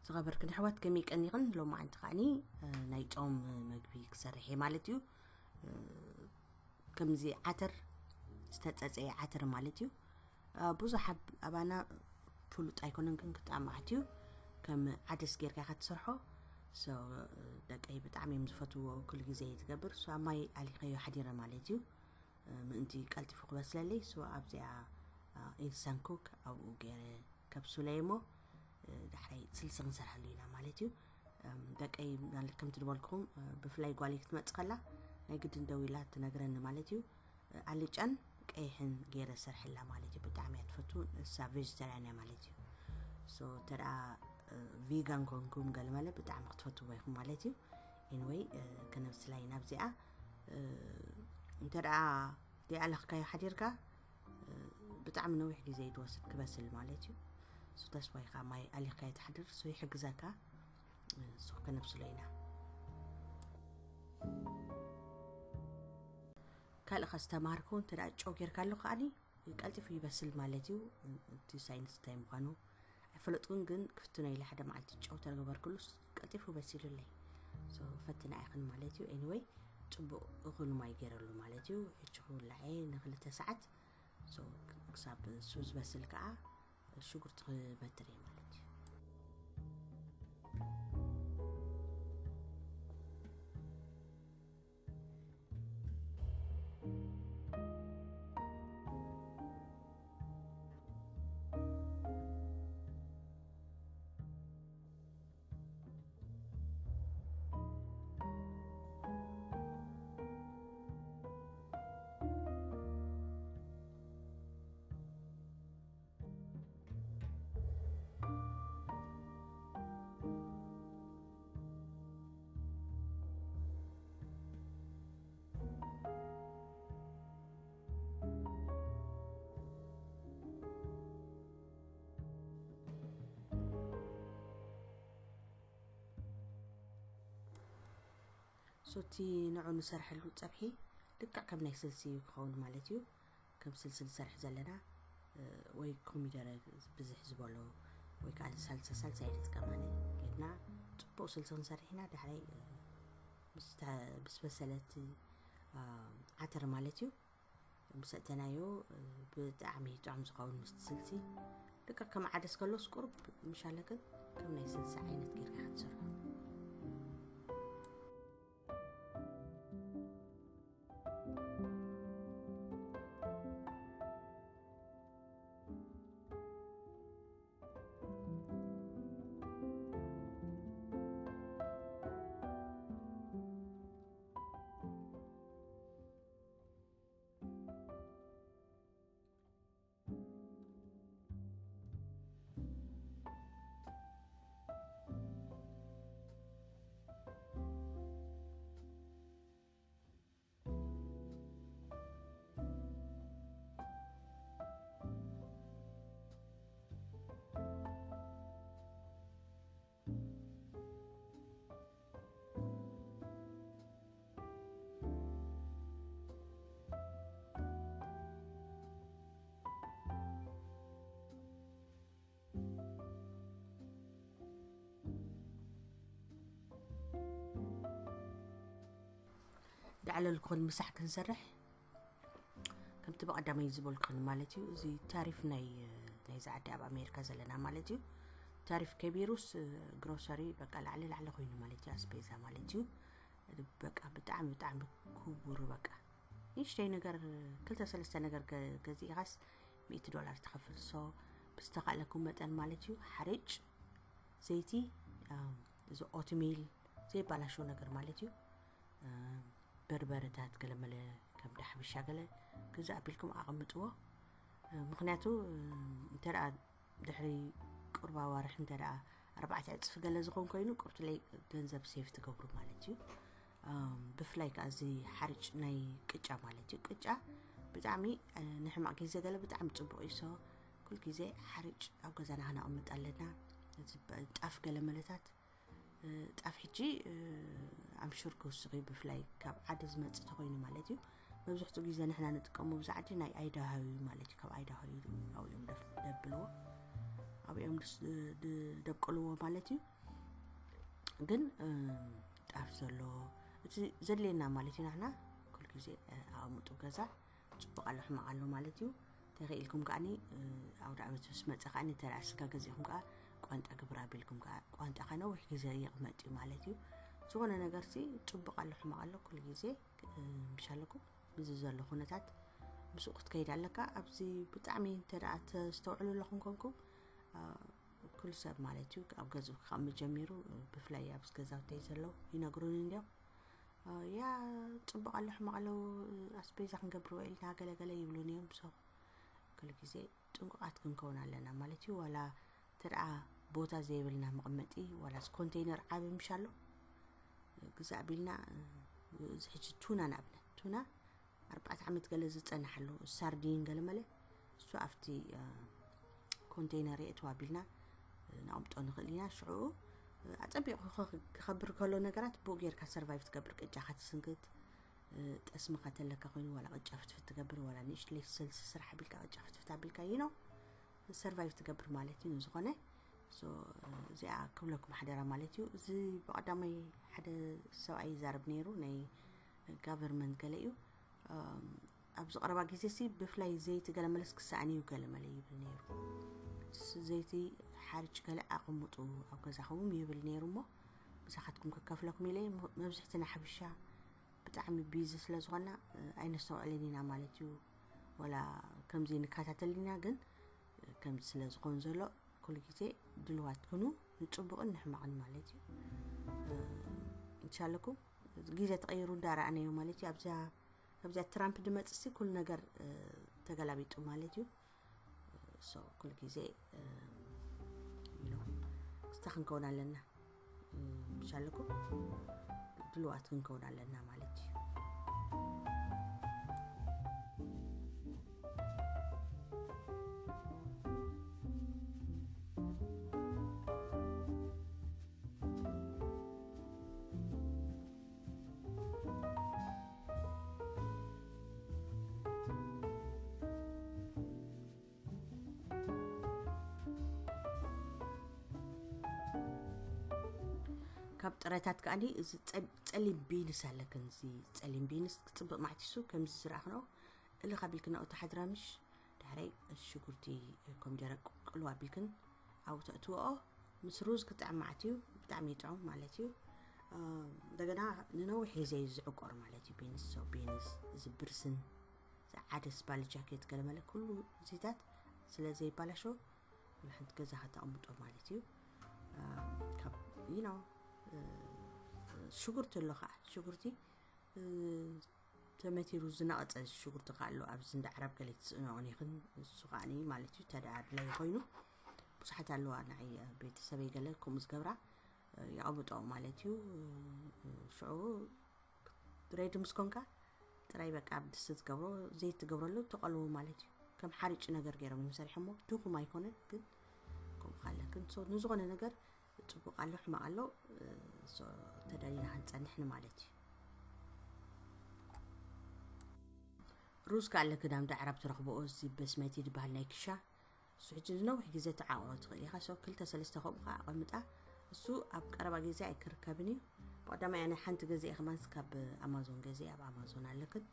ዝኸበርክን ኣሕዋት ከመይ ቀኒኽን? ሎማዓንቲ ከዓኒ ናይ ጾም መግቢ ክሰርሕ እየ ማለት እዩ። ከምዚ ዓተር፣ ዝተጸጸየ ዓተር ማለት እዩ። ብዙሕ ኣባና ፍሉጥ ኣይኮነን ግን ክጣዕም ኣትዩ ከም ዓደስ ጌርካ ኢኻ ትሰርሖ። ደቀይ ብጣዕሚ እዮም ዝፈትዎ፣ ኩሉ ግዜ እየ ትገብር። ኣብ ማይ ኣሊኸዮ ሓዲረ ማለት እዩ። ምእንቲ ቀልጢፉ ክበስለለይ ኣብዚኣ ኢንስታንት ኩክ ኣብኡ ገይረ ከብሱለይ እሞ ዳሕራይ ስልሲ ክንሰርሐሉ ኢና ማለት እዩ። ደቀይ ከምቲ ዝበልኩኹም ብፍላይ ጓለይ ክትመፅ ከላ ናይ ግድን ደው ኢላ ትነግረኒ ማለት እዩ። ኣልጫን ቀይሕን ገይረ ሰርሐላ ማለት እዩ። ብጣዕሚ እያ ትፈቱ። እሳ ቬጀተርያን እያ ማለት እዩ። ሶ እንተ ደኣ ቪጋን ኮንኩም ገለመለ ብጣዕሚ ክትፈትዎ ኢኹም ማለት እዩ። ኤኒወይ ከነብስላ ኢና ኣብዚኣ። እንተ ደኣ ደይኣለኽካዮ ሓዲርካ ብጣዕሚ ነዊሕ ግዜ እዩ ዝወስድ ክበስል ማለት እዩ። ሶ ተስፋ ኢኻ ማይ ኣሊኽካዮ ትሓድር ሶ ይሕግዘካ። ሶ ከነብስሎ ኢና። ካልእ ከስተማርኩ እንተ ደኣ ጨው ጌርካ ኣሎ ከዓኒ ቀልጢፉ ይበስል ማለት እዩ። እቲ ሳይንስ እንታይ ምዃኑ ኣይፈለጥኩን ግን ክፍትኖ ኢለ ሓደ መዓልቲ ጨው ተገበርኩሉስ ቀልጢፉ በሲሉለይ። ሶ ፈትና ኢኽን ማለት እዩ። ኤኒወይ ጽቡቕ እኹል ማይ ገይረሉ ማለት እዩ። ሕጂ ክውላዕ እየ ንክልተ ሰዓት። ሶ ክሳብ እሱ ዝበስል ከዓ ሽጉርቲ ክመትር እየ ማለት እዩ። ሶቲ ንዑ ንሰርሐሉ ጸብሒ ልክዕ ከም ናይ ስልሲ እዩ ክኸውን ማለት እዩ። ከም ስልሲ ንሰርሕ ዘለና ወይ ኮሚደረ ብዝሕ ዝበሎ ወይ ከዓ ሳልሳ ሳልሳ ይጥቀማለ ጌድና ጽቡቕ ስልሲ ክንሰርሕ ኢና። ዳሕራይ ምስ በሰለት ዓተር ማለት እዩ። ምስ ኣእተናዮ ብጣዕሚ ጥዑም ዝኸውን ምስቲ ስልሲ። ልክዕ ከም ዓደስ ከሎስ ቁሩብ ምሻለ ግን ከም ናይ ስልሲ ዓይነት ጌርካ ክትሰርሖ። ዳዕለል ኮን ምሳሕ ክንሰርሕ ከምቲ ብቐዳማይ ዝበልኩን ማለት እዩ። እዚ ታሪፍ ናይ ናይዚ ዓዲ ኣብ ኣሜሪካ ዘለና ማለት እዩ። ታሪፍ ከቢሩስ ግሮሰሪ በቃ ላዕሊ ላዕሊ ኮይኑ ማለት እዩ። ኣስቤዛ ማለት እዩ። በቃ ብጣዕሚ ብጣዕሚ ክቡር በቃ ንእሽተይ ነገር ክልተ ሰለስተ ነገር ገዚእኻስ ሚእቲ ዶላር ትኸፍል። ሶ ብዝተኻእለኩም መጠን ማለት እዩ ሓርጭ፣ ዘይቲ፣ እዚ ኦትሚል ዘይባላሸው ነገር ማለት እዩ። በርበረታት ገለመለ ከም ዳሕብሻ ገለ ግዛ ኣቢልኩም ኣቐምጥዎ። ምክንያቱ እንተ ደኣ ድሕሪ ቁርባ ዋርሕ እንተ ደኣ ኣርባዕተ ዕፅፊ ገለ ዝኾን ኮይኑ ቁርትለይ ገንዘብ ሴፍ ትገብሩ ማለት እዩ። ብፍላይ ከዓ እዚ ሓርጭ ናይ ቅጫ ማለት እዩ። ቅጫ ብጣዕሚ ንሕማቅ ግዜ ገለ ብጣዕሚ ፅቡቅ እዩ። ሶ ኩል ግዜ ሓርጭ ኣብ ገዛና ክነቕምጥ ኣለና። ጣፍ ገለ መለታት ጣፍ ሕጂ ኣምሹር ክውስኺ ብፍላይ ካብ ዓዲ ዝመፅእ ተኮይኑ ማለት እዩ። መብዝሕትኡ ግዜ ንሕና ንጥቀሙ ብዛ ዓዲ ናይ ኣይዳሃዊ ማለት እዩ። ካብ ኣይዳሃዊ ኣብኡ እዮም ደብልዎ። እዮም ደብቅልዎ ማለት እዩ። ግን ጣፍ ዘሎ እቲ ዘድልየና ማለት እዩ። ናሕና ኩሉ ግዜ ኣቐምጡ ገዛ ጽቡቕ ኣሎ ሕማቕ ኣሎ ማለት እዩ። ተኽኢልኩም ከዓኒ ኣውደ ዓመት ምስ መፀ ከዓኒ ተራ ስጋ ገዚእኩም ከዓ ቋንጣ ግብር ኣቢልኩም ከዓ ቋንጣ ከነዊሕ ግዜ ይቕመጥ እዩ ማለት እዩ። ዝኾነ ነገር ሲ ጽቡቕ ኣሎ ሕማቕ ኣሎ ኩሉ ግዜ ምሻለኩም ብዚ ዘሎ ኩነታት ምስኡ ክትከይድ ኣለካ። ኣብዚ ብጣዕሚ እንተ ተስተውዕሉ ኣለኹም ኮንኩም ኩሉ ሰብ ማለት እዩ ኣብ ገዝኡ ክቐምጥ ጀሚሩ። ብፍላይ ኣብዚ ገዛውተይ ዘለዉ ይነግሩኒ እንዲዮም፣ ያ ጽቡቕ ኣሎ ሕማቕ ኣሎ ኣስቤዛ ክንገብር ውዒልና ገለገለ ይብሉኒ እዮም። ሶ ኩሉ ግዜ ጥንቁቓት ክንከውን ኣለና ማለት እዩ። ዋላ ተደኣ ቦታ ዘይብልና መቐመጢ ዋላስ ኮንቴይነር ዓቢ ምሽ ኣሎ ግዛእ ቢልና እዚ ሕጂ ቱና ንኣብነት ቱና ኣርባዕተ ዓመት ገለ ዝጸንሓሉ ሳርዲን ገለ መለ እሱ ኣብቲ ኮንቴይነር የእትዋ ቢልና ነቕምጦ ንኽእል ኢና። ሽዑ ኣጸቢቑ ክኸብር ከሎ ነገራት ብኡ ጌርካ ሰርቫይቭ ትገብር። ቅጫኻ ትስንክት፣ ጠስምኻ ተለካ ኮይኑ ዋላ ቅጫ ፍትፍት ትገብር ዋላ ንእሽትለይ ሰልሲ ስራሕ ቢልካ ቅጫ ፍትፍት ኣቢልካ ይኖ ሰርቫይቭ ትገብር ማለት እዩ። ንዝኾነ እዚኣ ክብለኩም ሓደራ ማለት እዩ። እዚ ብቐዳማይ ሓደ ሰብኣይ ይዛረብ ነይሩ ናይ ጋቨርንመንት ገለ እዩ። ኣብዚ ቀረባ ግዜ ሲ ብፍላይ ዘይቲ ገለ መለስ ክሰኣን እዩ ገለ መለ ይብል ነይሩ። ዘይቲ ሓርጭ ገለ ኣቐምጡ ኣብ ገዛኹም ይብል ነይሩ እሞ ምሳኻትኩም ክከፍለኩም ኢለ መብዝሕትና ሓብሻ ብጣዕሚ ቢዚ ስለ ዝኾና ኣይነስተውዕልን ኢና ማለት እዩ። ወላ ከምዚ ንከታተል ኢና ግን ከምዚ ስለ ዝኾን ዘሎ ኩሉ ግዜ ድልዋት ኩኑ ንጽቡቕን ንሕማቕን ማለት እዩ። እንሻለኩም ግዜ ተቐይሩ እንዳረኣናዮ ማለት እዩ። ኣብዛ ትራምፕ ድመጽ ሲ ኩሉ ነገር ተገላቢጡ ማለት እዩ። ሶ ኩሉ ግዜ ስታ ክንከውን ኣለና ምሻለኩም ድልዋት ክንከውን ኣለና ማለት እዩ። ካብ ጥረታት ከኣኒ እዚ ጸሊም ቢንስ ኣለክን እዚ ጸሊም ቢንስ ክጽብቕ ማዕቲሱ ከምዚ ዝረኣኽንኦ እልኽ ኣቢልክን ኣብኡ ተሓድራ ምሽ ዳሕረይ ሽጉርቲ ኮሚደረ ቅልዋ ኣቢልክን ኣብኡ ተእትወኦ ምስ ሩዝ ክጥዕም ማዕት እዩ። ብጣዕሚ ይጥዑም ማለት እዩ። እንደገና ንነዊሕ ግዜ እዩ ዝዕቆር ማለት እዩ። ቢንስ ሶ ቢንስ እዚ ብርስን ዓደስ ባሊ ጃኬት ገለመለ ኩሉ እዚታት ስለ ዘይባላሾ ሓንቲ ገዛ ከተቐምጦ ማለት እዩ። ካብ ይኖ ሽጉርቲ ኣሎ ከዓ ሽጉርቲ ተመቲሩ ዝነቐፀ ሽጉርቲ ከዓ ኣሎ ኣብዚ እንዳ ዓረብ ገለ ትስእኖ ኒኽን እሱ ከዓ ማለት እዩ ተደኣድላይ ኮይኑ ብዙሓት ኣለዋ ንዓይ ቤተሰበይ ገለ ከምኡ ዝገብራ ይቐምጦ ማለት እዩ። ሽዑ ሬዲ ምስ ኮንካ ጥራይ በቃ ኣብ ድስቲ ትገብሮ ዘይት ትገብረሉ ትቐልዎ ማለት እዩ። ከም ሓሪጭ ነገር ገይሮም እዮም ሰሪሖሞ ድኹም ኣይኮነን ግን ከምኡ ካለክን ንዝኾነ ነገር ፅቡቕ ኣሎ ሕማቕ ኣሎ ተዳሊና ክንፀንሕን ማለት እዩ። ሩዝ ከኣለክን ኣብ ዳዕራብ ትረኽብኦ እዚ በስመቲ ዝበሃል ናይ ክሻ እሱ ሕጂ ንነዊሕ ግዜ ተዓቕሮ ትኽእል ኢኻ። ሶ ክልተ ሰለስተ ከምኡ ከዓ ኣቐምጣ። እሱ ኣብ ቀረባ ግዜ ኣይክርከብን እዩ። ብቀዳማይ ኣነ ሓንቲ ገዜ ከማንስ ካብ ኣማዞን ገዜ ኣብ ኣማዞን ኣለክን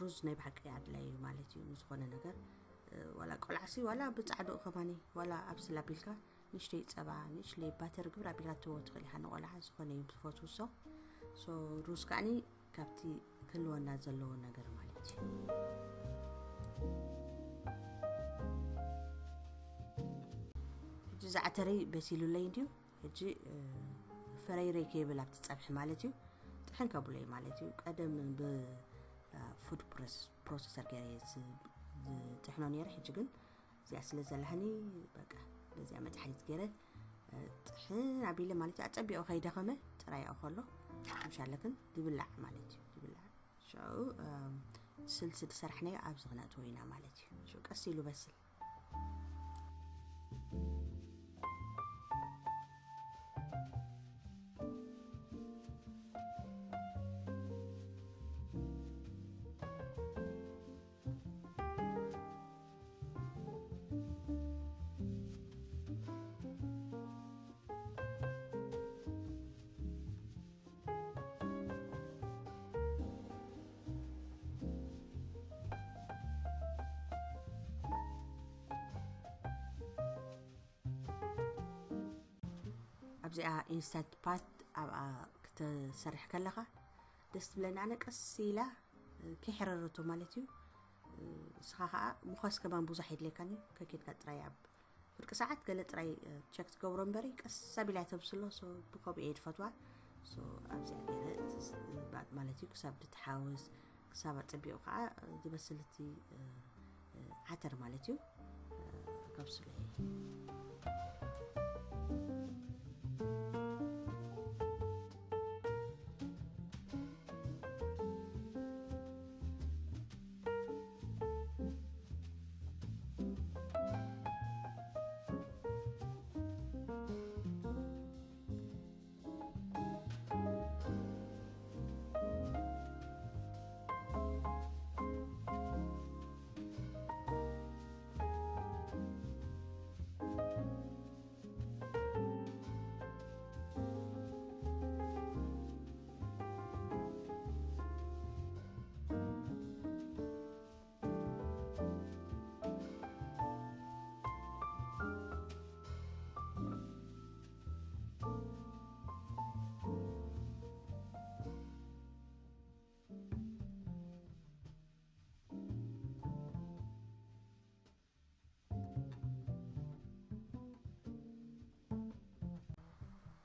ሩዝ ናይ ብሓቂ ኣድላይ እዩ ማለት እዩ። ንዝኾነ ነገር ዋላ ቆልዓሲ ዋላ ብፃዕዱ ከማኒ ዋላ ኣብ ስላቢልካ ንእሽተይ ፀባ ንእሽተይ ባተር ግብር ኣቢልካ ትህቦ ትኽእል ኢኻ ንቆልዓ። ዝኾነ እዩ ዝፈትው ሶ ሶ ሩዝ ከዓኒ ካብቲ ክህልወና ዘለዎ ነገር ማለት እዩ። ሕጂ ዝዓተረይ በሲሉለይ እንድዩ። ሕጂ ፈረይረይ ከይብል ኣብቲ ፀብሒ ማለት እዩ ጥሕን ከብሎ እዩ ማለት እዩ። ቀደም ብፉድ ፕሮሰሰር ገይረ ዝጥሕኖ ነይረ። ሕጂ ግን እዚኣ ስለ ዘለሃኒ በቃ በዚኣ መድሓኒት ገይረ ጥሕን ኣቢለ ማለት እዩ። ኣፀቢቑ ከይደኸመ ጥራይ ከሎ ምሻለክን ዝብላዕ ማለት እዩ ዝብላዕ ሽዑ ስልሲ ዝሰራሕናዮ ኣብዚ ክነእትዎ ኢና ማለት እዩ። ሽዑ ቀስ ኢሉ በስል። እዚኣ ኢንስታንት ፓት ኣብኣ ክትሰርሕ ከለኻ ደስ ትብለኒ። ኣነ ቀስ ኢላ ከይሕረረቶ ማለት እዩ። እስኻ ከዓ ምዃስ ከማን ብዙሕ የድልየካን እዩ። ከኬድካ ጥራይ ኣብ ፍርቂ ሰዓት ገለ ጥራይ ቸክ ትገብሮ እምበሪ ቀስ ኣቢላ ተብስሎ። ሶ ብከምኡ እየ ዝፈትዋ። ሶ ኣብዚኣ ገይረ እቲ ስ- ባ- ማለት እዩ ክሳብ ድትሓውስ ክሳብ ኣጸቢቑ ከዓ ዝበስል እቲ ዓተር ማለት እዩ። ከብስሎ እየ።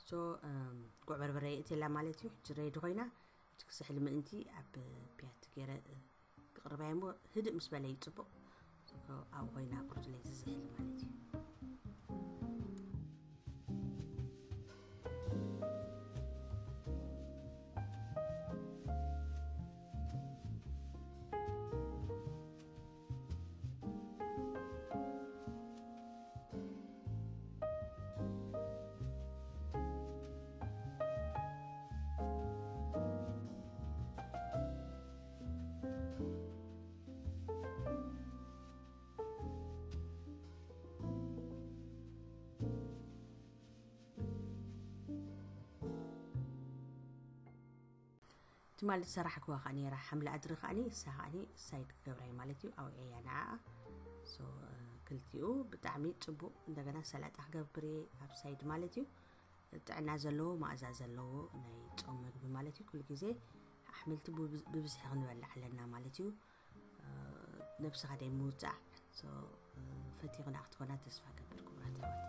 ሶ ጉዕ በርበረ የእትየላ ማለት እዩ። ሕጂ ሬዲ ኮይና። ሕጂ ክስሕል ምእንቲ ኣብ ፒያቲ ገይረ ክቕርባይ እሞ ህድእ ምስ በለ እዩ ጽቡቕ። ኣብኡ ኮይና ቁርጥለይ ዝዝሕል ማለት እዩ። ትማሊ ዝሰራሕክዋ ከዓ ነይራ ሓምሊ ኣድሪ ከዓኒ እሳ ከዓኒ ሳይድ ክገብራ እዩ ማለት እዩ። ኣውዕያ ንዓኣ። ሶ ክልቲኡ ብጣዕሚ ጽቡቕ። እንደገና ሰላጣ ክገብር እየ ኣብ ሳይድ ማለት እዩ። ጥዕና ዘለዎ መኣዛ ዘለዎ ናይ ጾም መግቢ ማለት እዩ። ኩሉ ግዜ ኣሕምልቲ ብብዝ- ብብዝሒ ክንበልዕ ኣለና ማለት እዩ። ነብስኻ ደይ ምውጻዕ። ሶ ፈቲኹ ንኣ ክትኾና ተስፋ ገብር ክቡራት ኣሕዋት።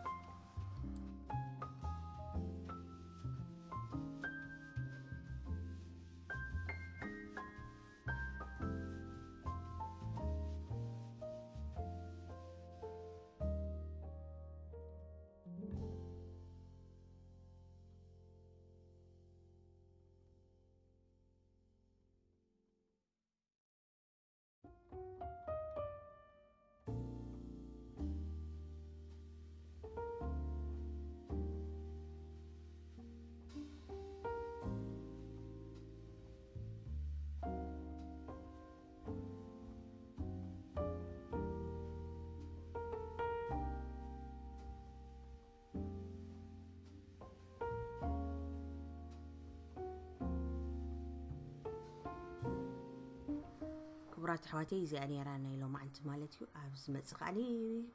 ክቡራት ኣሕዋተይ፣ እዚኣ ነይራ ናይ ሎማዓንቲ ማለት እዩ። ኣብ ዝመጽእ ከዓኒ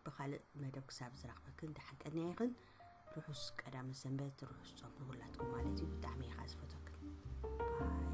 ብኻልእ መደብ ክሳብ ዝረኽበክን ደሓን ቀንያ ይኽን። ርሑስ ቀዳመ ሰንበት፣ ርሑስ ጾም ንኹላትኩም ማለት እዩ። ብጣዕሚ እየ ከዓ ዝፈትወክን። ባይ።